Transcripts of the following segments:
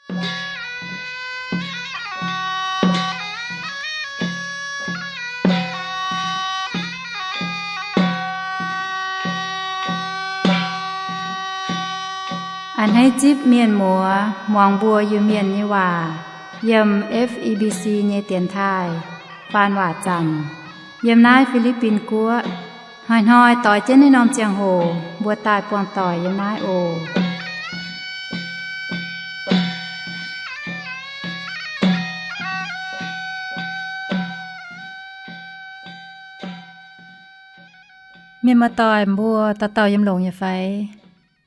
A'hneiv zipv mienh muoz muangx mbuo Iu-Mienh nyei waac yiem F E B C nyei dienx taaih faan waac zanc yiem naaiv Fi^li^bin Guoqv. Hnoi-hnoi doix jienv naaiv norm ziangh hoc mbuo daaih buangh doic yiem naaiv oc. Mienh muoz-doic mbuo, dauh dauh yiem longx nyei fai?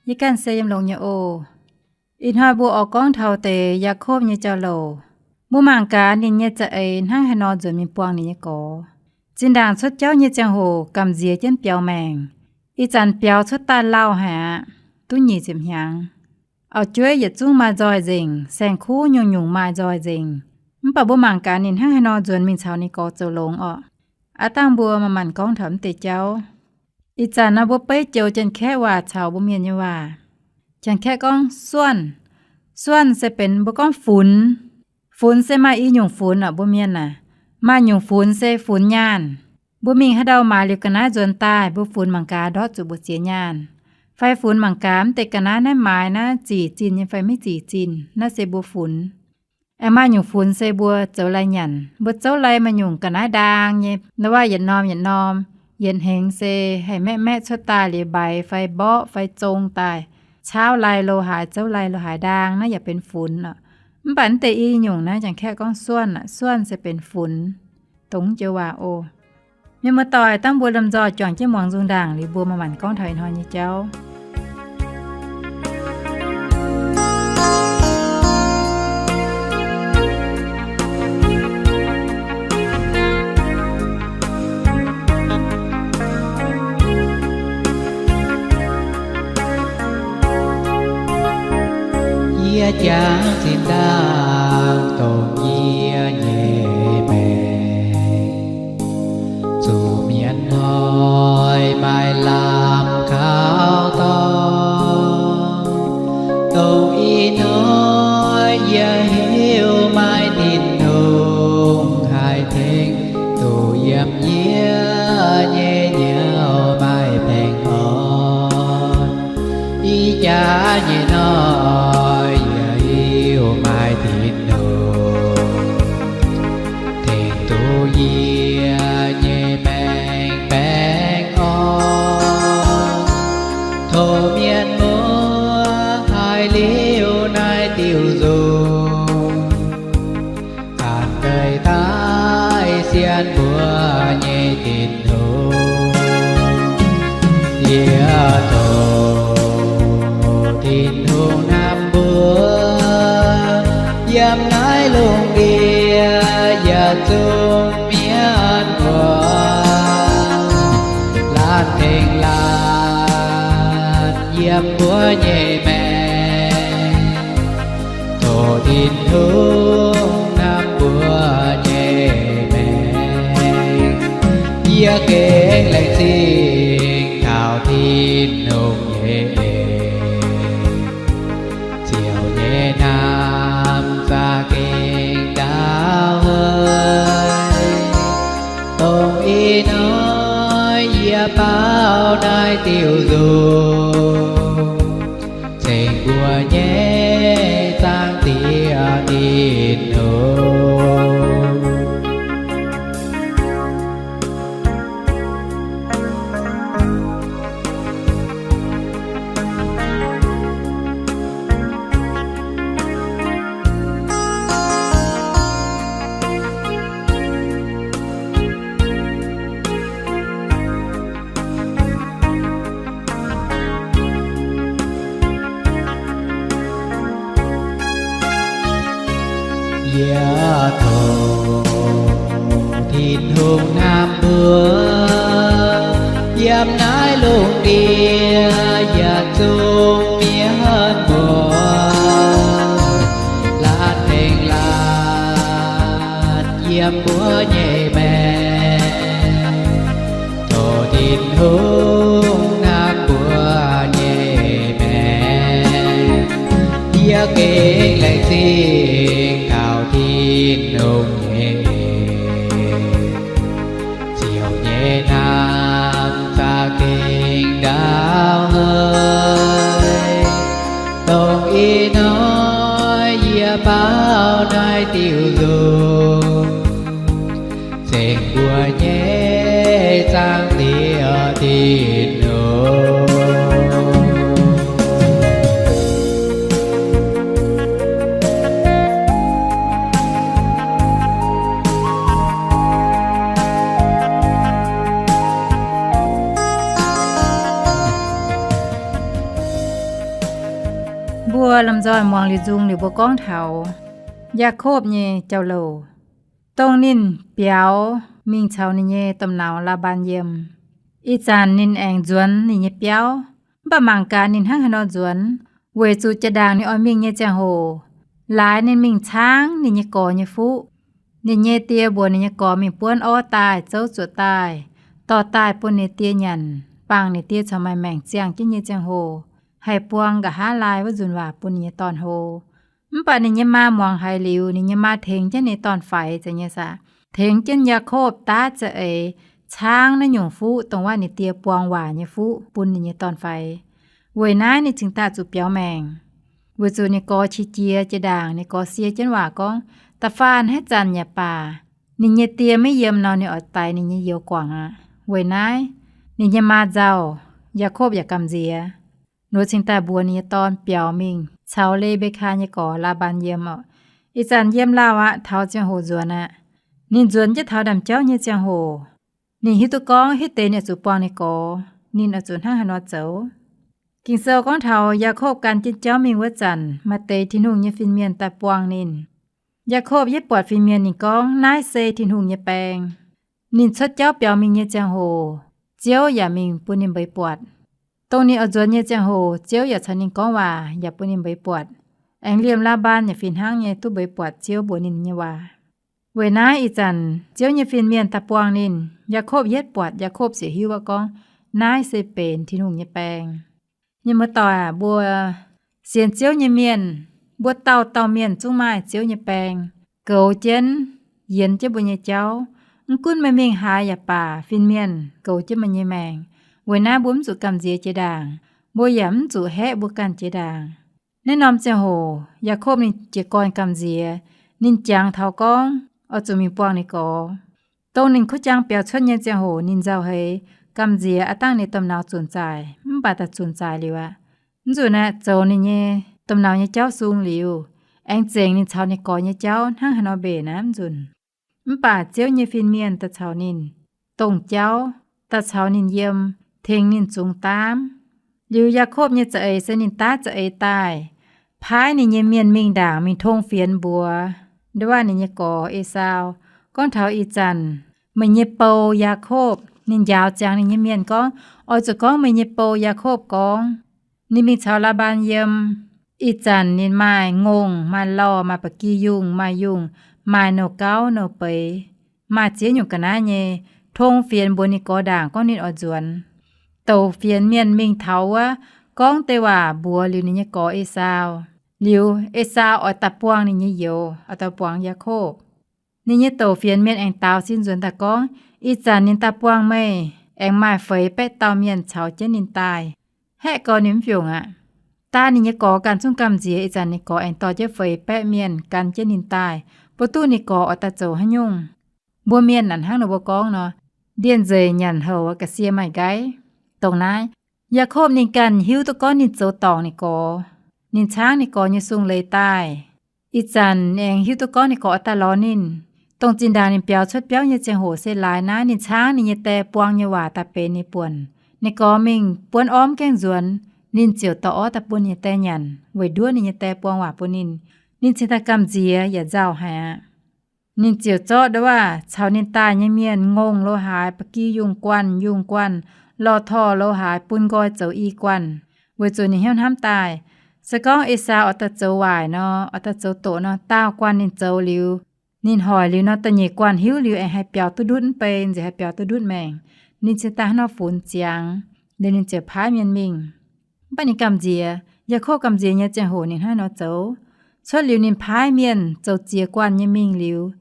Yie ganh se yiem longx nyei oc. Ih hnoi mbuo oix gorngv taux deix Yaakopv nyei jauv-louc. Mbuo mangc gaax ninh nyei za'eix hnangv haaix nor nzuonx mingh buangh ninh nyei gorx. Zinh ndaangc cuotv jauv nyei ziangh hoc gamh nziex jienv biaux maengc. Ih zanc biaux cuotv daaih lauh haic aqv, duqv nyic ziepc hnyangx. Auv-jueiv yietc zungv maaih nzoih nzengc, saeng-kuv nyungc-nyungc maaih nzoih nzengc. Mv baac mbuo mangc gaax ninh hnangv haaix nor nzuonx mingh caux ninh gorx zoux longx orqc. Aav dangh mbuo manc-manc gorngv taux mv deix jauv. Ih zanc nor mbuo beiv joux Janx-Kaeqv waac caux mbuo Mienh nyei waac. Janx-Kaeqv gorngv suonh. Suonh se benx mbuo gorngv funx. Funx se maaih i nyungc funx orqc mbuo Mienh aah. Maaih nyungc funx se funx nyaanh. Mbuo mingh haaix ndau maaiz liuz ga'naaiv nzuonx daaih, mbuo funx mangc gaax ndortv zuqc mbu'ziex nyaanh, fai funx mangc gaax mv deix ga'naaiv naaiv maaiz naaiv zic zinh nyei fai maiv zic zinh, naaiv se mbuo funx. Aengx maaih nyungc funx se mbuo zoux lai nyanc, mbuo zouv lai maaih nyungc ga'naaiv ndaang nyei, nor waac yietc norm yietc norm, yietc hmz se haih maeqv maeqv cuotv daaih liuz mbaix fai mborqv fai zong daaih, caauv lai lo haaix, zouv lai lo haaix ndaang, naaiv yaac benx funx oc. Mv baac mv deix i nyungc naaiv Janx-Kaeqv gorngv suonh aqv. Suonh se benx funx, dongh joux waac oc. Mienh muoz-doic, dangh mbuo lomh nzoih juangc jienv muangx nzung ndaangc liuz mbuo manc-manc gorngv taux ih hnoi nyei jauv. Yie jangx zinh ndaangc dongh yie nyei maengc, zuqc mienh hnoi maaih lamh kaux dorngx. Dongh ih hnoi yie hiuv maaih Tin-Hungh haih tengx duqv yiem yie nyei hnyouv maaih baengh orn. Ih jaax nyei hnoi yie hiuv maaih Tin-Hungh tengx duqv yie nyei maengc baengh orn. Tov mienh muoz haiz liuz naaiv diuh nzung, ganh deix daaih sienx mbuo nyei Tin-Hungh. Yie tov Tin-Hungh hnamv mbuo yiem naaiv lungh ndiev yietc zungv mienh muoz, laanh tengx laanh yiem mbuo nyei maengc. Tov Tin-Hungh hnamv mbuo nyei maengc. Yie gengh laengz zingh taux Tin-Hungh nyei en, ziouc nyei hnamv za'gengh ndaauv haic. Dongh ih hnoi yie baaux naaiv diuh nzung, ceng mbuo nyei Zaangc Diex Tin-Hungh. Yie tov Tin-Hungh hnamv mbuo yiem naaiv lungh ndiev yietc zungv mienh muoz, laanh tengx laanh yiem mbuo nyei maengc. Tov Tin-Hungh hnamv mbuo nyei maengc. Yie gengh laengz zingh taux Tin-Hungh nyei, ziouc nyei hnamv za'gengh ndaauv haic. Dongh ih hnoi yie baaux naaiv diuh nzungh, zengc mbuo nyei zaangc Diex Tin-Hungh. Mbuo lomh nzoih muangx liuz nzung liuz mbuo gorngv taux Yaakopv nyei jauv-louc, dongh ninh biaux mingh caux ninh nyei domh nauz Laa^mbaan yiem. Ih zanc ninh aengx nzuonx ninh nyei biauv, mv baac mangc gaax ninh hnangv haaix nor nzuonx, weic zuqc jaa-ndaangc ninh oix mingh nyei ziangh hoc, laaix ninh mingh caangv ninh nyei gorx nyei fuqv. Ninh nyei die mbuox ninh nyei gorx mingh buonv orv daaih, zouv zuoqc daaih, dorh daaih bun ninh die nyanc, bangc ninh die corc maaih maengc ziangh jienv nyei ziangh hoc, haih buang nqa'haav laai wuov nzunc waac bun ninh nyei dorn hlo. Mv baac ninh nyei maa muangx haiz liuz, ninh nyei maa tengx jienv ninh dorn-faix, zeiz nyei saah, tengx jienv Yaakopv daav za'eix caangv naaiv nyungc fuqv, dongh wuov ninh die buang waac nyei fuqv, bun ninh nyei dorn-faix. Weic naaiv ninh cingx daaih zuqc biaux maengc. Weic zuqc ninh gorx qiex jiez jaa-ndaangc, ninh gorx sie jienv waac gorngv, da'faanh haaix zanc yaac baac, ninh nyei die maiv yiem nor, ninh oix daix ninh nyei youz guangc aqv. Weic naaiv ninh nyei maa nzauh, Yaakopv yaac gamh nziex, nor cingx daaih mbuox ninh nyei dorn biaux mingh caux Le^mbe^kaa nyei gorx Laa^mbaan yiem orqc. Ih zanc yiem lauh aqv, taux ziangh hoc nzuonx aqv. Ninh nzuonx jienv taux ndaamv-jauv nyei ziangh hoc, ninh hiuv duqv gorngv hitv deix ninh oix zuqc buangh ninh gorx, ninh oix zuqc hnangv haaix nor zoux. Ging-Sou gorngv taux Yaakopv gan jienv jauv mingh wuov zanc, maaih deix Tin-Hungh nyei fin-mienh daaih buangh ninh. Yaakopv yietv buatc fin-mienh, ninh gorngv, naaiv se Tin-Hungh nyei baeng. Ninh cuotv jauv biaux mingh nyei ziangh hoc, Ziouv yaac mingh bun ninh mbeix buatc. Dongh ninh oix nzuonx nyei ziangh hoc, Ziouv yaac caux ninh gorngv waac yaac bun ninh mbeix buatc. Aengx liemh Laa^mbaan yaac fih hnangv nyei duqv mbeix buatc Ziouv mbuox ninh nyei waac. Weic naaiv ih zanc Ziouv nyei fin-mienh daaih buangh ninh, Yaakopv yietv buatc, Yaakopv ziouc hiuv wuov gorngv, naaiv se benx Tin-Hungh nyei baeng. Mienh muoz-doic aac, mbuo sienx Ziouv nyei mienh, mbuo dauh dauh mienh zungv maaih Ziouv nyei baeng goux jienv, yienx jienv mbuo nyei jauv. Mv gunv meih mingh haaix yaac baac, fin-mienh goux jienv meih nyei maengc. Weic naaiv mbuo mv zuqc gamh nziex jiex ndaangc, mbuo yaac mv zuqc haeqv mbuo ganh jiex ndaangc. Naaiv norm ziangh hoc Yaakopv ninh jiez gorn gamh nziex, ninh jangx taux gorngv oix zuqc mingh buangh ninh gorx. Dongh ninh kuv jangx biaux cuotv nyei ziangh hoc ninh nzauh heix, gamh nziex aav dangh ninh domh nauz zunc zaaic, mv baac daaih zunc zaaic liuz aqv. Mv nzunc aeqv, zoux ninh nyei domh nauz nyei jauv sung liuz, aengx zengc ninh caux ninh gorx nyei jauv hnangv haaix nor mbenc aqv mv nzunc. Mv baac Ziouv nyei fin-mienh daaih caux ninh dongh jauv, daaih caux ninh yiem, tengx ninh zungx daamv. Liuz Yaakopv nyei za'eix se ninh daav za'eix daaih, paaiv ninh nyei mienh mingh ndaangc mingh tong fienx mbuox nduov ninh nyei gorx, Esaau, gorngv taux ih zanc meih nyei bou, Yaakopv. Ninh njaaux ziangx ninh nyei mienh gorngv, oix zuqc gorngv meih nyei bou, Yaakopv, gorngv, ninh mingh caux Laa^mbaan yiem. Ih zanc ninh maaih ngongh, maaih lorh, maaih ba'gi yungh, maaih yungh, maaih nouh gauv nouh beiz, maaih ziex nyungc ga'naaiv nyei, tong fienx mbuox ninh gorx ndaangc gorngv ninh oix nzuonx. Douc fienx mienh mingh taux wuov, gorngv deix waac mbuox liuz ninh nyei gorx, Esaau. Liuz Esaau oix daaih buangh ninh nyei youz, oix daaih buangh Yaakopv. Ninh nyei douc fienx mienh aengx daaux sin nzuonx daaih gorngv, ih zanc ninh daaih buangh meih, aengx maaih feix baeqv dauh mienh caux jienv ninh daaih. Haeqv gau ninh mv fiungc aqv. Daaih ninh nyei gorx ganh zungv gamh nziex, ih zanc ninh gorx aengx dorh jienv feix baeqv mienh gan jienv ninh daaih. Mbuo duqv ninh gorx oix daaih zoux haaix nyungc? Mbuo mienh naaic hnangv nor mbuo gorngv nor, ndienh nzeic nyanc houc ga'sie maaih nqaiv. Dongh naaiv, Yaakopv ninh ganh hiuv duqv gorngv ninh zoux dorngc ninh gorx. Ninh caangv ninh gorx nyei sung leiz daaih. Ih zanc ninh aengx hiuv duqv gorngv ninh gorx oix daaih lorz ninh. Dongh zinh ndaangc ninh biaux cuotv biauv nyei ziangh hoc se laaix naaiv ninh caangv ninh nyei die buang nyei waac daaih benx ninh buonc. Ninh gorx mingh buonv orv mv gaengh nzuonx, ninh ziouc dorh orv daaih bun ninh nyei die nyanc weic nduov ninh nyei die buang waac bun ninh. Ninh cingx daaih gamh nziex yaac nzauh haic aqv. Ninh ziouc zorqv nduov caux ninh daaih nyei mienh ngongh lo haaix, ba'gi yungh guanh, yungh guanh, lorh-torh lo haaix bun nqoi zoux i guanh, weic zuqc ninh hnyouv hnamv daaih, se gorngv Esaau oix daaih zoux waaic nor, oix daaih zoux doqc nor, daauh guanh ninh zoux liuz, ninh hoic liuz nor, da'nyeic guanh hiuv liuz aengx haih biaux duqv ndutv mv bei, nziex haih biaux duqv ndutv maengc. Ninh cingx daaih hnangv nor funx ziangx, liuz ninh ziouc paaiv mienh mingh. Mv baac ninh gamh nziex, Yaakopv gamh nziex nyei ziangh hoc ninh hnangv nor zoux. Cuotv liuz ninh paaiv mienh zoux ziex guanh nyei mingh liuz,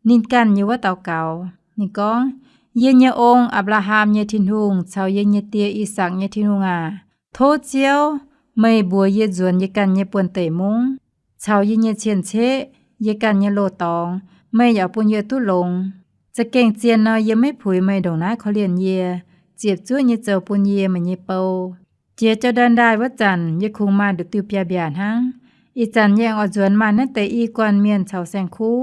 ninh ganh yiem wuov daux gaux. Ninh gorngv, Yie nyei ong, Apc^laa^ham nyei Tin-Hungh, caux yie nyei die, I^sakc nyei Tin-Hungh aac, tov Ziouv, meih mbuox yie nzuonx yie ganh nyei buonv-deic mungv caux yie nyei cien-ceqv, yie ganh nyei loz-dorngx, meih yaac bun yie duqv longx. Za'gengh zien nor, yie maiv puix meih ndongc naaiv korv-lienh yie, ziepc zuoqv nyei zoux bun yie, meih nyei bou. Jiex jauv-ndaaih ndaaih wuov zanc, yie kungx maaih nduqc diuh biaav-mbiaac hnangv. Ih zanc yie aengx oix nzuonx maaih naaiv deix i guanh mienh caux saeng-kuv.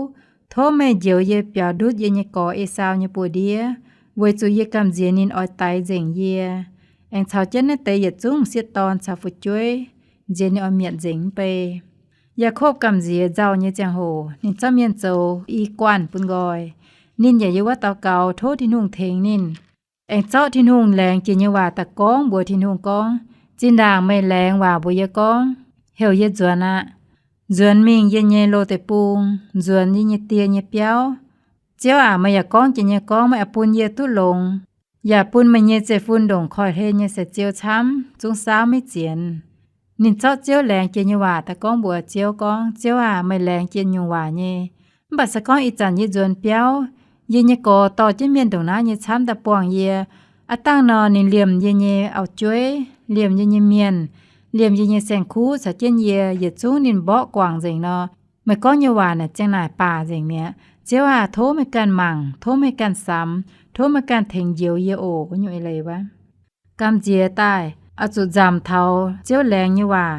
Tov meih njoux yie biaux ndutv yie nyei gorx, Esaau, nyei buoz-ndiev, weic zuqc yie gamh nziex ninh oix daix nzengc yie, aengx caux jienv naaiv deix yietc zungv m'sieqv dorn caux fu'jueiv, nziex ninh oix mietc nzengc mv bei. Yaakopv gamh nziex nzauh nyei ziangh hoc, ninh zorqv mienh zoux i guanh bun nqoi. Ninh yaac yiem wuov daux gaux tov Tin-Hungh tengx ninh, aengx zorqv Tin-Hungh laengz jiex nyei waac daaih gorngv mbuox Tin-Hungh gorngv, Zinh ndaangc meih laengz waac mbuox yie gorngv, heuc yie nzuonx aqv. Nzuonx mingh yie nyei loz-deic-bung, nzuonx yie nyei die nyei biauv. Ziouv aac, meih yaac gorngv jiex nyei gorngv meih oix bun yie duqv longx, yaac bun meih nyei zeiv-fun ndongc koiv-hlen nyei seix ziou camv, zungv saauv maiv zienx. Ninh zorqv Ziouv laengz jiex nyei waac daaih gorngv mbuox Ziouv gorngv, Ziouv aac, meih laengz jiex nyungc waac nyei. Mv baac se gorngv ih zanc yie nzuonx biauv, yie nyei gorx dorh jienv mienh ndongc naaiv nyei camv daaih buangh yie. Aav dangh nor, ninh liemh yie nyei auv-jueiv, liemh yie nyei mienh, liemh yie nyei saeng-kuv caux jienv yie, yietc zungv ninh mborqv guangc nzengc nor, meih gorngv nyei waac naaic ziang naaic baac nzengc mi'aqv. Ziouv aac, tov meih ganh mangc, tov meih ganh samx, tov meih ganh tengx njoux yie oc. Wuov nyungc eix leiz wuov, gamh nziex daaih oix zuqc nzamc taux Ziouv laengz nyei waac.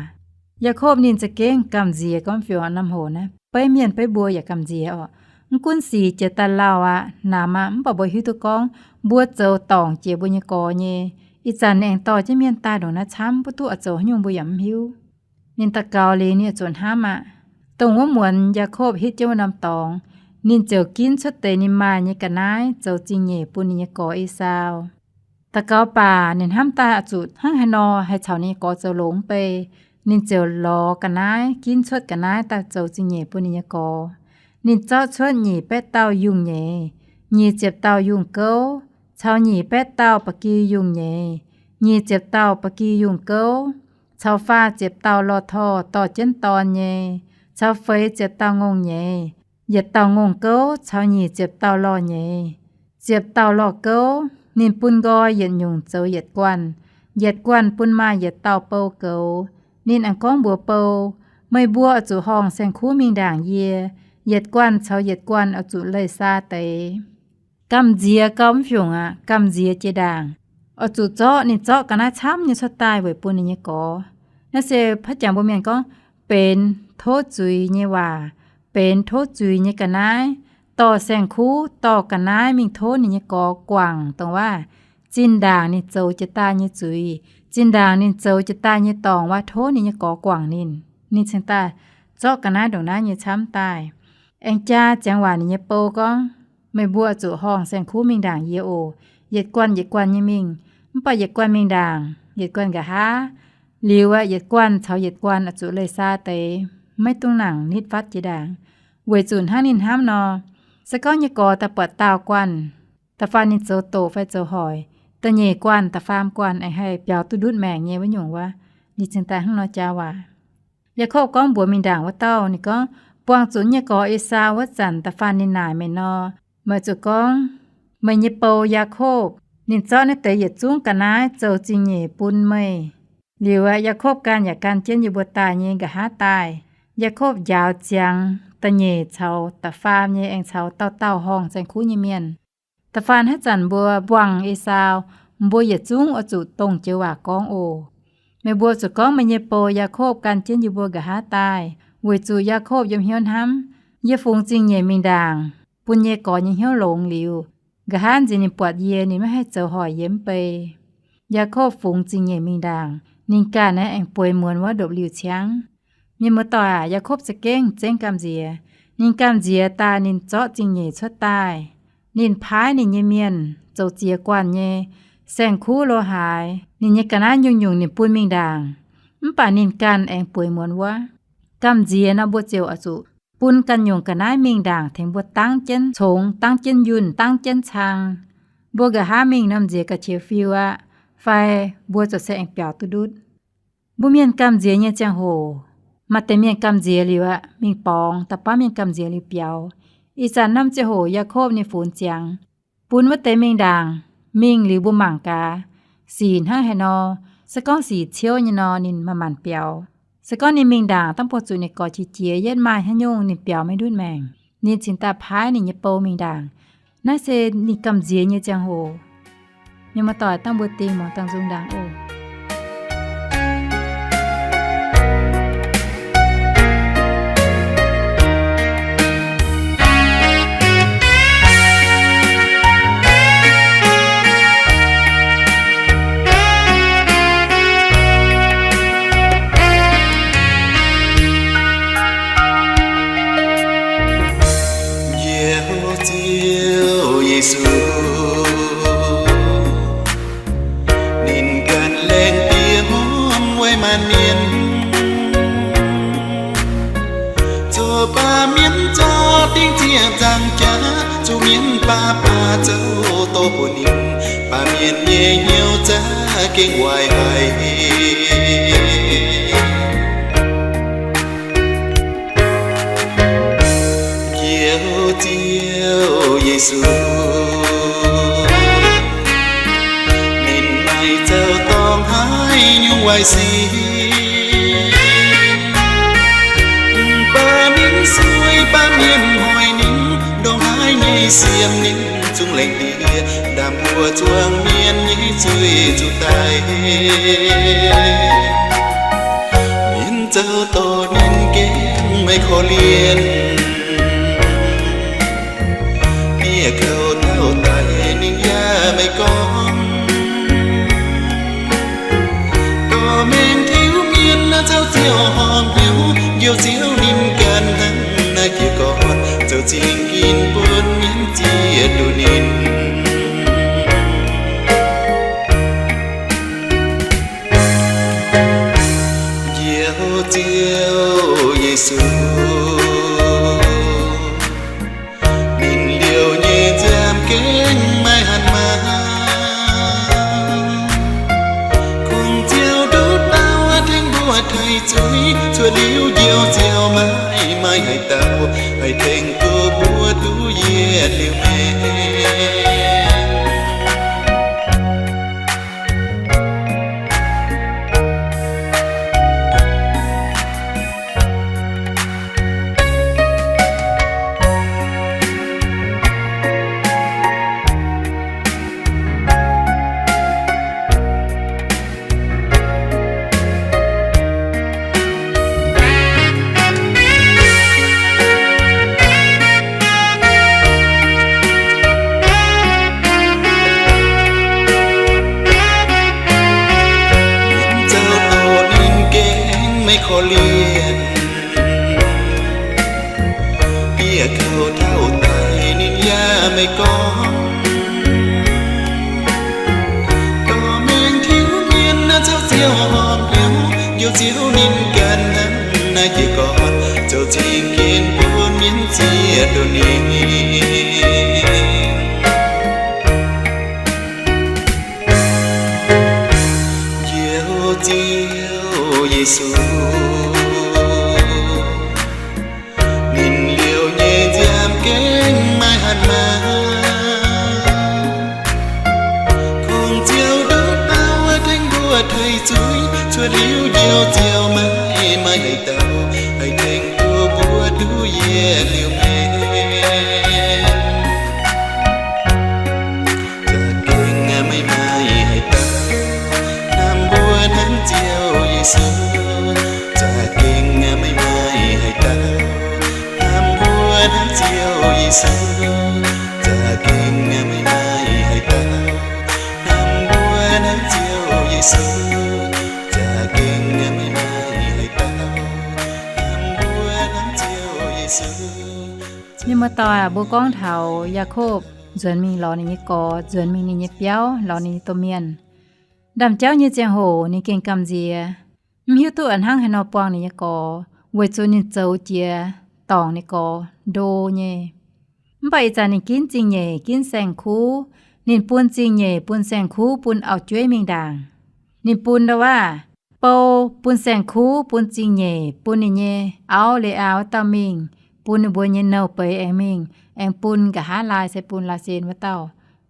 Yaakopv ninh za'gengh gamh nziex gormx fiuc norm hoc naaiv. Beiv mienh beiv mbuo yaac gamh nziex oc. Mv gunv sic jiex daaih lauh aqv, namx aqv, mv baac mbuo hiuv duqv gorngv mbuo zoux dorngc jiex mbuo nyei gorx nyei. Ih zanc ninh aengx dorh jienv mienh daaih ndongc naaiv camv, mbuo duqv oix zoux haaix nyungc mbuo yaac mv hiuv. Ninh daux gaux liuz, ninh zuqc hnamv aqv. Dongh wuov muonz Yaakopv hitv jienv wuov norm dorngx, ninh ziouc ginv cuotv deix ninh maaih nyei ga'naaiv zoux zingh nyeic bun ninh nyei gorx Esaau. Daux gaux baac ninh hnamv daaih oix zuqc hnangv haaix nor haih caux ninh nyei gorx zoux longx mv bei. Ninh ziouc lorz ga'naaiv, ginv cuotv ga'naaiv daaih zoux zingh nyeic bun ninh nyei gorx. Ninh zorqv cuotv nyic baeqv dauh yungh nyeiz, nyic ziepc dauh yungh gouv, caux nyic baeqv dauh ba'gi yungh nyeiz, nyic ziepc dauh ba'gi yungh gouv, caux faah ziepc dauh lorh torh dorh jienv dorn nyei, caux feix ziepc dauh ngongh nyeiz, yietc dauh ngongh gouv caux nyic ziepc dauh lorh nyeiz, ziepc dauh lorh gouv. Ninh bun nqoi yietc nyungc zoux yietc guanh. Yietc guanh bun maaih yietc dauh bou goux. Ninh aengx gorngv mbuox bou, Meih mbuo oix zuqc horngh saeng-kuv mingh ndaangc yie. Yietc guanh caux yietc guanh oix zuqc leih saa deix. Gamh nziex gauh mv fiungc aqv, gamh nziex jiex ndaangc. Oix zuqc zorqv, ninh zorqv ga'naaiv camv nyei cuotv daaih weic bun ninh nyei gorx. Naaiv se haaix jangx mbuo mienh gorngv benx tov zuiz nyei waac, benx tov zuiz nyei ga'naaiv, dorh saeng-kuv, dorh ga'naaiv mingh tov ninh nyei gorx guangc, dongh waac zinh ndaangc ninh zoux jiex daaih nyei zuiz, zinh ndaangc ninh zoux jiex daaih nyei dorngc waac tov ninh nyei gorx guangc ninh. Ninh cingx daaih zorqv ga'naaiv ndongc naaiv nyei camv daaih. Aengx jaa ziangx waac ninh nyei bou gorngv, Meih mbuo zuqc horngh saeng-kuv mingh ndaangc yie oc. Yietc guanh yietc guanh nyei mingh. Mv baac yietc guanh mingh ndaangc, yietc guanh nqa'haav. Liuz aeqv, yietc guanh caux yietc guanh oix zuqc leih saa deix, maiv dungx nangc nitv fatv jiex ndaangc. Weic zuqc hnangv ninh hnamv nor, se gorngv nyei gorx daaih buatc daauh guanh, da'faanh ninh zoux doqc fai zoux hoic, da'nyeic guanh, da'faam guanh aengx haih biaux duqv ndutv maengc nyei wuov nyungc wuov. Ninh cingx daaih hnangv nor jaa waac. Yaakopv gorngv mbuox mingh ndaangc wuov dauh, ninh gorngv, Buangh zuqc nyei gorx Esaau wuov zanc da'faanh ninh naaic meih nor, meih zuqc gorngv, Meih nyei bou, Yaakopv, ninh zorqv naaiv deix yietc zungv ga'naaiv zoux zingh nyeic bun meih. Liuz aeqv, Yaakopv gan yaac gan jienv yie mbuo daaih nyei nqa'haav daaih. Yaakopv njaaux ziangx da'nyeic caux da'faam nyei aengx caux dauh dauh horngh saeng-kuv nyei mienh. Da'faanh haaix zanc mbuo buangh Esaau, mbuo yietc zungv oix zuqc dongh joux waac gorngv oc. Meih mbuo zuqc gorngv meih nyei bou, Yaakopv, gan jienv yie mbuo nqa'haav daaih, weic zuqc Yaakopv yiem hnyouv hnamv, Yie fungx zingh nyeic mingh ndaangc, bun nyei gorx nyei hnyouv longx liuz, nqa'haav nziex ninh buatc yie, ninh maiv haih zoux hoic yie mv bei. Yaakopv fungx zingh nyeic mingh ndaangc, ninh ganh naaiv aengx bueix muonz wuov ndopv-liuh ciangv. Mienh muoz-doic aac, Yaakopv za'gengh zengv gamh nziex. Ninh gamh nziex daaih ninh zorqv zingh nyeic cuotv daaih. Ninh paaiv ninh nyei mienh zoux ziex guanh nyei saeng-kuv lo haaix, ninh nyei ga'naaiv nyungc-nyungc ninh bun mingh ndaangc. Mv baac ninh ganh aengx bueix muonz wuov. Gamh nziex nor mbuo ziouc oix zuqc bun ganh nyungc ga'naaiv mingh ndaangc tengx mbuo dangv jienv congx, dangv jienv yunh, dangv jienv cang. Mbuo nqa'haav mingh norm nziex ga'qiex fiu aqv, fai mbuo ziouc se aengx biaux duqv ndutv. Mbuo mienh gamh nziex nyei ziangh hoc, maaih deix mienh gamh nziex liuz aqv, mingh borngz, da'faanh mienh gamh nziex liuz biaux. Ih zanc norm ziangh hoc Yaakopv ninh funx ziangx, bun wuov deix mingh ndaangc, mingh liuz mbuo mangc gaax, sic hnangv haaix nor. Se gorngv sic ciouv nyei nor, ninh manc-manc biaux. Se gorngv ninh mingh ndaangc dangh buoz zuqc ninh gorx qiex jiez, yietv maaih haaix nyungc ninh biaux maiv ndutv maengc, ninh cingx daaih paaiv ninh nyei bou mingh ndaangc. Naaiv se ninh gamh nziex nyei ziangh hoc. Mienh muoz-doic, dangh mbuo dingh muangx dangh nzung ndaangc oc. Njoux Ziouv Yesu, ninh ganh laengz diex hmuangv weic maanc mienh, zoux baamh mienh zorqv dingh zieqc nzangc jaax, zuqc mienh baav baav zoux doz bun ninh, baamh mienh nyei hnyouv za'gengh waaic haic. Njoux Ziouv Yesu, ninh maaih zoux dorngx haaix nyungc waaic sic, mv baac ninh sueih baamh mienh hoic ninh, ndongc haaix nyei siem ninh zungv laengz diex, ndaam mbuo zuangx mienh nyei zuiz zuqc daic. Mienh zoux doz ninh gengh maiv korv-lienh, bieqc kouv tauv daic ninh yaac maiv gorngv. Dorh mengh tiuv mienh naaiv zoux ziouc horpc hnyouv, Njoux Ziouv ninh ganh hnangv naaiv jiez gorn, zoux zingh ginv bun mienh ziex duqv ninh. Njoux Ziouv Yesu, ninh liouh nyei nziaamv gengh maiv hatc maaz. Kungx ziouc nduqc dauh tengx mbuo taaih zuiz, cuotv liuz Njoux Ziouv maiv maaih haaix dauh haih tengx duqv mbuo duqv yietc liuz maengc. Zoux doz ninh gengh maiv korv-lienh, bieqc kouv tauv daic ninh yaac maiv gorngv. Dorh mengh tiuv mienh naaiv zoux ziouc horpc hnyouv, Njoux Ziouv ninh ganh hnangv naaiv jiez gorn, zoux zingh ginv bun mienh ziex duqv ninh. Njoux Ziouv Yesu, ninh liouh nyei nziaamv gengh maiv hatc maaz. Kungx ziouc nduqc dauh tengx mbuo taaih zuiz, cuotv liuz Njoux Ziouv maiv maaih haaix dauh haih tengx duqv mbuo duqv yietc liuz maengc. Za'gengh maiv maaih haaix dauh hnamv mbuo hnangv Ziouv Yesu. Za'gengh maiv maaih haaix dauh hnamv mbuo hnangv Ziouv Yesu. Za'gengh maiv maaih haaix dauh hnamv mbuo hnangv Ziouv Yesu. Za'gengh maiv maaih haaix dauh hnamv mbuo hnangv Ziouv Yesu. Mienh muoz-doic, mbuo gorngv taux Yaakopv nzuonx mingh lorz ninh nyei gorx, nzuonx mingh ninh nyei biauv, lorz ninh nyei domh mienh. Ndaamv-jauv nyei ziangh hoc ninh gengh gamh nziex, mv hiuv duqv a'hnangv haaix nor buangh ninh nyei gorx, weic zuqc ninh zoux jiex dorngc ninh gorx ndo nyei. Mv baac ih zanc ninh ginv zingh nyeic ginv saeng-kuv. Ninh bun zingh nyeic bun saeng-kuv bun auv-jueiv mingh ndaangc. Ninh bun ndau waav bou, bun saeng-kuv, bun zingh nyeic, bun ninh nyei auv Le^aa wuov dauh mingh, bun ninh mbuo nyei nouh beiz aengx mingh, aengx bun nqa'haav laai se bun Laa^sen wuov dauh.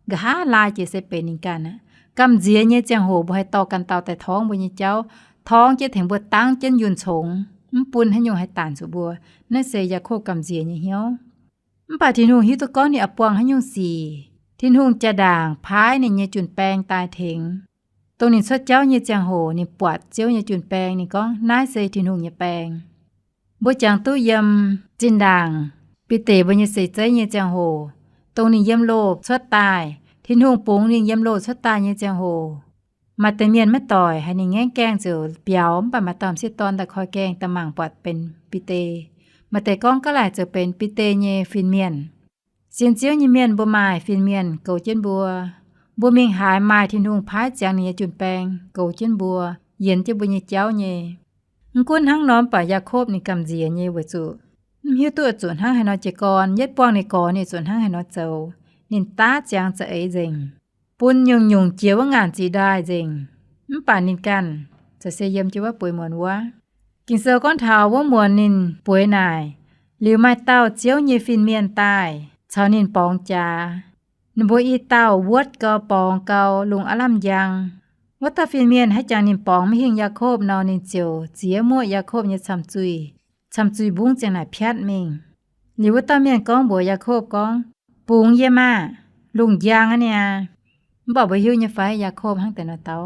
Nqa'haav laai jiex se benx ninh ganh aqv. Gamh nziex nyei ziangh hoc mbuo haih dorh ganh dauh daaih torngv mbuo nyei jauv, torngv jienv tengx mbuo dangv jienv yunh congx, mv bun haaix nyungc haih daanc zuqc mbuo. Naaiv se Yaakopv gamh nziex nyei hnyouv. Mv baac Tin-Hungh hiuv duqv gorngv ninh oix buangh haaix nyungc sic. Tin-Hungh jaa-ndaangc paaiv ninh nyei jun-baeng daaih tengx. Dongh ninh cuotv jauv nyei ziangh hoc ninh buatc Ziouv nyei jun-baeng, ninh gorngv, naaiv se Tin-Hungh nyei baeng. Mbuo jangx duqv yiem zinh ndaangc Bide mbuo nyei seix zeiv nyei ziangh hoc, dongh ninh yiem loh cuotv daaih, Tin-Hungh bungx ninh yiem loh cuotv daaih nyei ziangh hoc, maaih deix mienh maiv doic, haiz ninh ngaengv gaengh ziouc biaux, mv baac maaih dauh m'sieqv dorn daaih koi gaengh daaih mangc buatc benx Bide. Maaih deix gorngv gaav laaic ziouc benx Bide nyei fin-mienh. Sienx Ziouv nyei mienh mbuo maaih fin-mienh goux jienv mbuo. Mbuo mingh haaix maaih Tin-Hungh paaiv ziangx ninh nyei jun-baeng goux jienv mbuo, yienx jienv mbuo nyei jauv nyei. Mv gunv hnangv nor, mv baac Yaakopv ninh gamh nziex nyei weic zuqc mv hiuv duqv oix zuqc hnangv haaix nor jiez gorn. Yietv buangh ninh gorx ninh zuqc hnangv haaix nor zoux. Ninh daav ziangx za'eix nzengc, bun nyungc-nyungc jiex wuov ngaanc ziqc ndaaih nzengc. Mv baac ninh ganh za'gengh yiem jienv wuov bueix muonz wuov. Ging-Sou gorngv taux wuov muonz ninh bueix naaic, liuz maaih dauh Ziouv nyei fin-mienh daaih caux ninh borngz jaax. Ninh mbuo i dauh wuotv gau, borngz gau, lungh aav lamh njang. Wuov dauh fin-mienh haih jangx ninh borngz maiv hingh Yaakopv nor, ninh ziouc ziex muoqv Yaakopv nyei camh zuih. Camh zuih mbungv ziang naaic piatv mingh. Liuz wuov dauh mienh gorngv mbuox Yaakopv gorngv, bungx yie maah! Lungh njang aqv niaa. Mv baac mbuo hiuv nyei fai Yaakopv hnangv deix nor dau?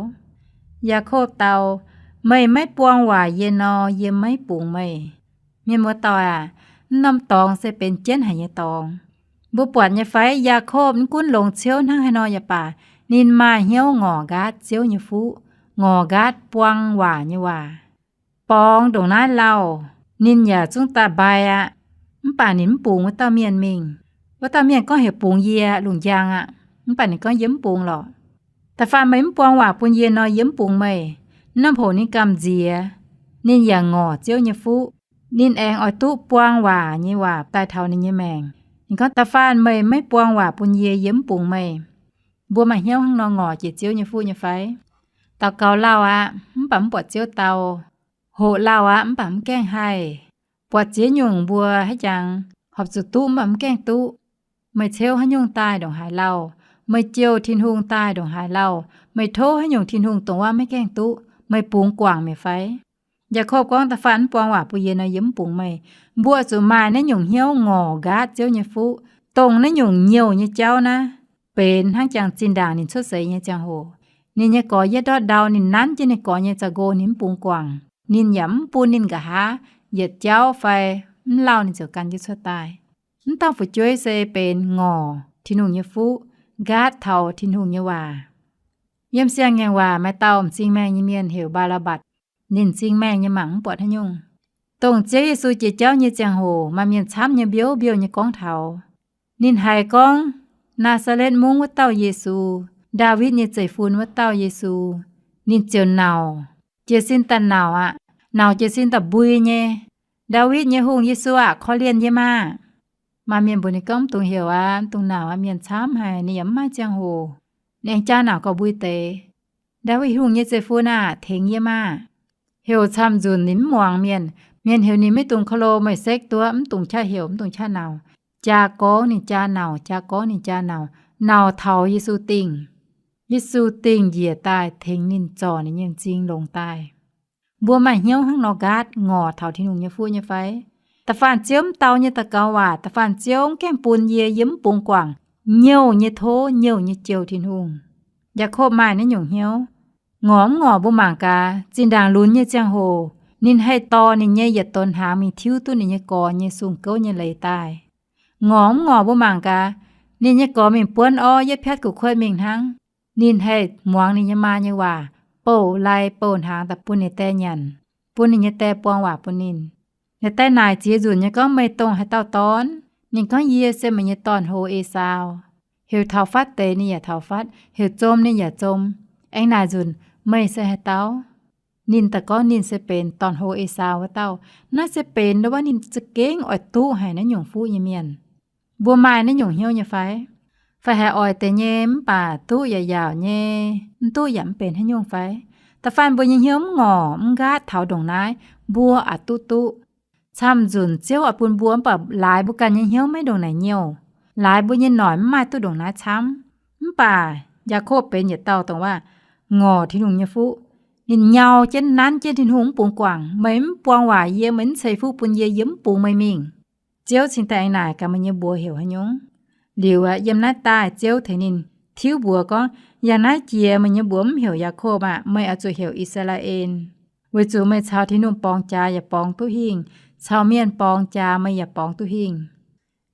Yaakopv dau, meih maiv buang waac yie nor, yie maiv bungx meih. Mienh muoz-doic aac, mv norm dorngx se benx jienv haic nyei dorngx. Mbuo buatc nyei fai Yaakopv mv gunv longx ciouv hnangv haaix nor yaac baac, ninh maaih hnyouv ngorc nqaatv Ziouv nyei fuqv, ngorc nqaatv buang waac nyei waac. Borngz ndongc naaiv lauh, ninh yaac zungv daaih mbai aqv. Mv baac ninh mv bungx wuov dauh mienh mingh. Wuov dauh mienh gorngv heuc bungx yie lungh njang aqv, mv baac ninh gorngv yie mv bungx lorqc. Da'faanh meih mv buang waac bun yie nor, yie mv bungx meih. Naaiv norm hoc ninh gamh nziex, ninh yaac ngorc Ziouv nyei fuqv. Ninh aengx oix duqv buang waac nyei waac daaih taux ninh nyei maengc. Ninh gorngv, da'faanh meih maiv buang waac bun yie, yie mv bungx meih. Mbuo maaih hnyouv hnangv nor ngorc jiex Ziouv nyei fuqv nyei fai? Daux gaux lauh aqv, mv baac mv buatc Ziouv dau. Hoqc lauh aqv, mv baac mv gaengh haih. Buatc ziex nyungc mbuo haiz jangx horpc zuqc duqv mv baac mv gaengh duqv. Meih ceuv haaix nyungc daaih ndongc haaix lauh? Meih jouh Tin-Hungh daaih ndongc haaix lauh? Meih tov haaix nyungc Tin-Hungh dongh wuov maiv gaengh duqv? Meih bungx guangc mi'aqv fai? Yaakopv gorngv, da'faanh mv buang waac bun yie nor, yie mv bungx meih. Mbuo zuqc maaih naaiv nyungc hnyouv ngorc nqaatv Ziouv nyei fuqv, dongh naaiv nyungc nyouh nyei jauv naaiv benx hnangv jangx zinh ndaangc ninh cuotv seix nyei ziangh hoc. Ninh nyei gorx yietv ndortv ndau, ninh nanv jienv ninh gorx nyei za'nqo, ninh mv bungx guangc. Ninh yaac mv bun ninh nqa'haav yietc jauv fai mv lauh ninh ziouc gan jienv cuotv daaih. Mv dauh fu'jueiv se benx ngorc Tin-Hungh nyei fuqv, nqaatv taux Tin-Hungh nyei waac. Yiem Siang-Ngaengc Waac maaih dauh m'zing maengh nyei mienh heuc Mbaa^laa^mbatc. Ninh m'zing maengh nyei mangc mv buatc haaix nyungc. Dongh Ziouv Yesu jiex jauv nyei ziangh hoc maaih mienh camv nyei mbiouv mbiouh nyei gorngv taux. Ninh haiz gorngv, Naa^saa^letv Mungv wuov dauh Yesu, Ndaawitv nyei zeiv-fun wuov dauh Yesu, ninh ziouc nauc, jiez sin daaih nauc aqv. Nauc jiez sin daaih mbui nyei, Ndaawitv nyei Hungh, Yesu aah! Korv-lienh yie maah! Maaih mienh mbuox ninh gorngv, mv dungx heuc aqv, mv dungx nauc aqv, mienh camv haic, ninh yaac mv maaih ziangh hoc. Ninh aengx jaa nauc gauh mbui deix, Ndaawitv Hungh nyei zeiv-fun aah! Tengx yie maah! Heuc camv-nzunc ninh mv muangx mienh. Mienh heuc ninh maiv dungx klo, meih sekv duqv, mv dungx qaqv heuc, mv dungx qaqv nauc. Jaa gorngv ninh jaa nauc, jaa gorngv ninh jaa nauc, nauc taux Yesu dingh. Yesu dingh njiec daaih tengx ninh, zorc ninh nyei m'zing longx daaih. Mbuo maaih hnyouv hnangv nor nqaatv ngorc taux Tin-Hungh nyei fuqv nyei fai? Da'faanh Ziouv mv dau nyei daux gaux waac, da'faanh Ziouv mv gaengh bun yie, yie mv bungx guangc. Nyouh nyei tov, nyouh nyei jouh Tin-Hungh. Yaakopv maaih naaiv nyungc hnyouv. Ngorc mv ngorc mbuo mangc gaax, zinh ndaangc lunx nyei ziangh hoc, ninh haih dorh ninh nyei yietc donx hnaangx mingh tiuv duqv ninh nyei gorx nyei sung gouv nyei leiz daaih. Ngorc mv ngorc mbuo mangc gaax, ninh nyei gorx mingh buonv orv yietv piatv gu'kuotv mingh hnangv, ninh haih muangx ninh nyei maa nyei waac, bouh lai bouh hnaangx daaih bun ninh die nyanc, bun ninh nyei die buang waac bun ninh. Ninh die naaic ziex nzunc nyei gorngv, meih dongh haaix dauh dorn? Ninh gorngv, yie se meih nyei dorn-hlo, Esaau. Heuc taux fatv deix ninh yaac taux fatv, heuc zom ninh yaac zom. Aengx naaic nzunc, meih se haaix dauh? Ninh daaih gorngv ninh se benx dorn-hlo Esaau wuov dauh. Naaiv se benx ndo wuov ninh za'gengh oix duqv haic naaiv nyungc fuqv nyei mienh. Mbuo maaih naaiv nyungc hnyouv nyei fai? Fai haiz oix deix nyei mv baac duqv yaac yaauc nyei, mv duqv yaac mv benx haaix nyungc fai? Da'faanh mbuo nyei hnyouv mv ngorc mv nqaatv taux ndongc naaiv, mbuo aqc duqv duqv. Camv-nzunc Ziouv oix bun mbuo, mv baac laaix mbuo ganh nyei hnyouv maiv ndongc naaic nyouh. Laaix mbuo nyei noic mv maaih duqv ndongc naaiv camv. Mv baac Yaakopv benx yietc dauh dongh waac ngorc Tin-Hungh nyei fuqv. Ninh nyau jienv nanv jienv Tin-Hungh mv bungx guangc, meih mv buang waac yie, meih mv ceix fuqv bun yie, yie mv bungx meih mingh. Ziouv cingx daaih aengx naaic gaax meih nyei mbuox heuc haaix nyungc. Liuz aeqv, yiem naaiv daaih Ziouv tengx ninh tiuv mbuox gorngv, yangh naaiv jiex meih nyei mbuox mv heuc Yaakopv aah, meih oix zuqc heuc I^saa^laa^en, weic zuqc meih caux Tin-Hungh borngz jaax yaac borngz duqv hingh, caux mienh borngz jaax meih yaac borngz duqv hingh.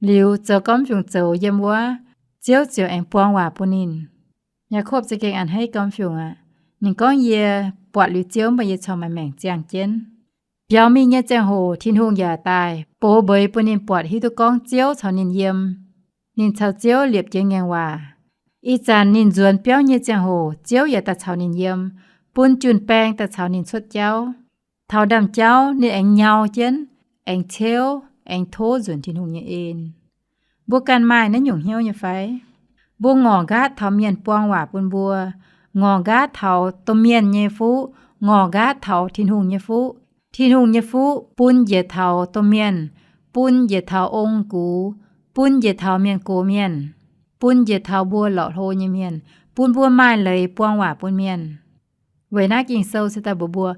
Liuz zoux gormx fiungc zoux yiem wuov, Ziouv ziouc aengx buang waac bun ninh. Yaakopv za'gengh a'hneiv gormx fiungc aqv. Ninh gorngv, yie buatc liuz Ziouv, mv baac yie corc maaih maengc ziangh jienv. Biaux mingh nyei ziangh hoc Tin-Hungh yaac daaih box mbeix bun ninh buatc hiuv duqv gorngv Ziouv caux ninh yiem. Ninh caux Ziouv liepc jiez ngaengc waac. Ih zanc ninh nzuonx biauv nyei ziangh hoc Ziouv yaac daaih caux ninh yiem, bun jun-baeng daaih caux ninh cuotv jauv. Taux ndaamv-jauv ninh aengx nyau jienv, aengx ceuv, aengx tov nzunc Tin-Hungh nyei en. Mbuo ganh maaih naaiv nyungc hnyouv nyei fai? Mbuo ngorc nqaatv taux mienh buang waac bun mbuo, ngorc nqaatv taux domh mienh nyei fuqv, ngorc nqaatv taux Tin-Hungh nyei fuqv. Tin-Hungh nyei fuqv bun njiec taux domh mienh, bun njiec taux ong-gux, bun njiec taux mienh gox mienh, bun njiec taux mbuo lorqc hlo nyei mienh, bun mbuo maaih leiz buang waac bun mienh. Weic naaiv Ging-Sou se daaih mbuox mbuo,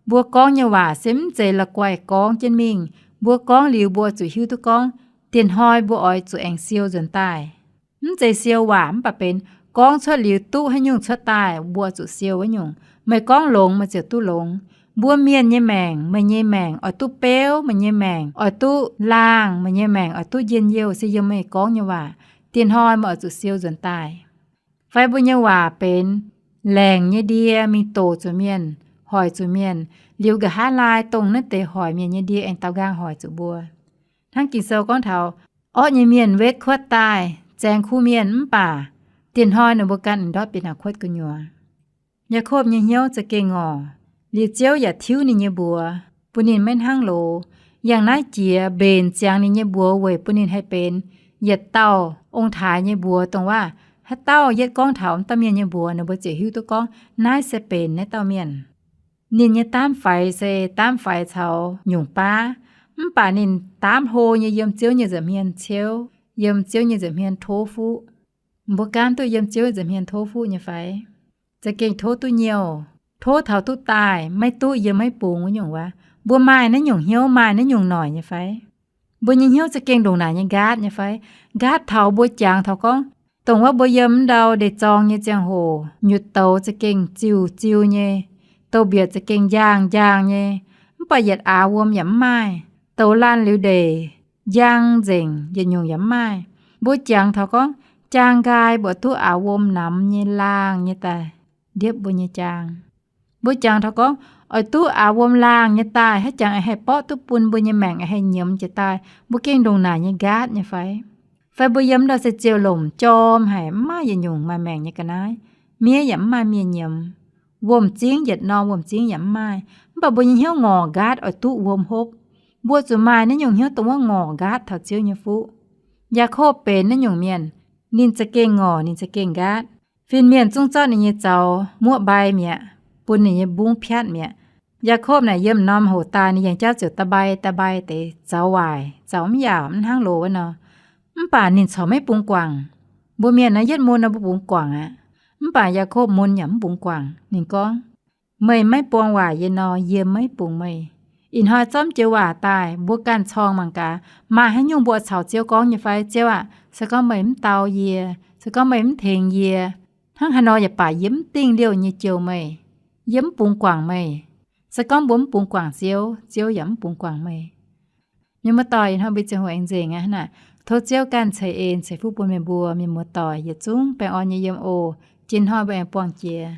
mbuo gorngv nyei waac se mv zeiz la'guaih gorngv jienv mingh. Mbuo gorngv liuz mbuo zuqc hiuv duqv gorngv, dienh hnoi mbuo oix zuqc aengx siou nzuonx daaih. Mv zeiz siou waac mv baac benx gorngv cuotv liuz duqv haaix nyungc cuotv daaih, mbuo zuqc siou wuov nyungc. Meih gorngv longx, meih ziouc duqv longx. Mbuo mienh nyei maengc, meih nyei maengc oix duqv beuv, meih nyei maengc oix duqv laangh, meih nyei maengc oix duqv njien-youh, se yiem meih gorngv nyei waac. Dienh hnoi meih oix zuqc siou nzuonx daaih. Fai mbuo nyei waac benx laengc nyei ndie mingh doqc zuqc mienh, hoic zuqc mienh, liuz nqa'haav laai dongh naaiv deix hoic mienh nyei ndie aengx daaux nqaang hoic zuqc mbuo. Hnangv Ging-Sou gorngv taux, orqv nyei mienh wetv kuotv daaih, zaeng kuv mienh mv baac dienh hnoi ninh mbuo ganh ndortv bieqc naaic kuotv gu'nyuoz. Yaakopv nyei hnyouv za'gengh ngorc, liuz Ziouv yaac tiuv ninh nyei mbuox, bun ninh maiv hnangv loz. Yangh naaiv jiex mbenc ziangx ninh nyei mbuox weic bun ninh haih benx yietc dauh ong-taaix nyei mbuox, dongh waac haaix dauh yietv gorngv taux wuov dauh mienh nyei mbuox, ninh mbuo ziouc hiuv duqv gorngv naaiv se benx naaiv dauh mienh. Ninh nyei daamv faix se daamv faix caux nyungc baav, mv baac ninh daamv hlo nyei yiem Ziouv nyei nza'hmien ciouv, yiem Ziouv nyei nza'hmien tov fuqv. Mbuo gaanv duqv yiem Ziouv nza'hmien tov fuqv nyei fai? Za'gengh tov duqv nyouh, tov taux duqv daaih, maiv duqv yie maiv bungx wuov nyungc wuov. Mbuo maaih naaiv nyungc hnyouv, maaih naaiv nyungc noic nyei fai? Mbuo nyei hnyouv za'gengh ndongc naaic nyei nqaatv nyei fai? Nqaatv taux mbuo jangx taux gorngv, dongh wuov mbuo yiem ndau ndeic-zorng nyei ziangh hoc, nyutc douz za'gengh ziuh ziuh nyei, douz-mbietc za'gengh njaangh njaangh nyei, mv baac yietc aax wuom yaac mv maaih. Douz laanh liuz ndeic, njang nzengc, yietc nyungc yaac mv maaih. Mbuo jangx taux gorngv, jaang nqaai mbuo duqv aax wuom namx nyei laangh nyei daaih ndiepv mbuo nyei jaang. Mbuo jangx taux gorngv, oix duqv aax wuom laangh nyei daaih, haaix jangx haih borqv duqv bun mbuo nyei maengc haih nyiemz jiez daaih, mbuo gengh ndongc naaic nyei nqaatv nyei fai? Fai mbuo yiem ndau se ziouc lomc jorm haic, mv maaih yietc nyungc maaih maengc nyei ga'naaiv, miev yaac mv maaih mienh nyiemz, wuom zingv yietc norm wuom zingv yaac mv maaih, mv baac mbuo nyei hnyouv ngorc nqaatv oix duqv wuom hopv. Mbuo zuqc maaih naaiv nyungc hnyouv dongh wuov ngorc nqaatv taux Ziouv nyei fuqv. Yaakopv benx naaiv nyungc mienh, ninh za'gengh ngorc, ninh za'gengh nqaatv. Fin-mienh zungv zorqv ninh nyei zaux muoqv mbai mi'aqv, bun ninh nyei mbungv piatv mi'aqv. Yaakopv naaic yiem norm hoc daaih ninh yangh jauv ziouc da'mbai da'mbai deix zaux waaic, zaux mv yaauc, mv hnangv loz wuov nor. Mv baac ninh corc maiv bungx guangc. Mbuo mienh naaiv yietv mun nor mbuo bungx guangc aqv. Mv baac Yaakopv mun yaac mv bungx guangc. Ninh gorngv, meih maiv buang waac yie nor, yie maiv bungx meih. Ih hnoi zorqv joux waac daaih, mbuo ganh corng mangc gaax, maaih haaix nyungc mbuo caux Ziouv gorngv nyei fai? Ziouv aah, se gorngv meih mv dau yie, se gorngv meih mv tengx yie, hnangv haaix nor yaac baac yie mv dingh liouh nyei jouh meih. Yie mv bungx guangc meih. Se gorngv mbuo mv bungx guangc Ziouv, Ziouv yaac mv bungx guangc meih. Mienh muoz-doic, ih hnoi mbuo ziangh hoc aengx nzengc aqv hnangv naaic. Tov Ziouv ganh ceix en ceix fuqv bun meih mbuo mienh muoz-doic yietc zungv baengh orn nyei yiem oc. Jiex hnoi mbuo aengx buangh jiex.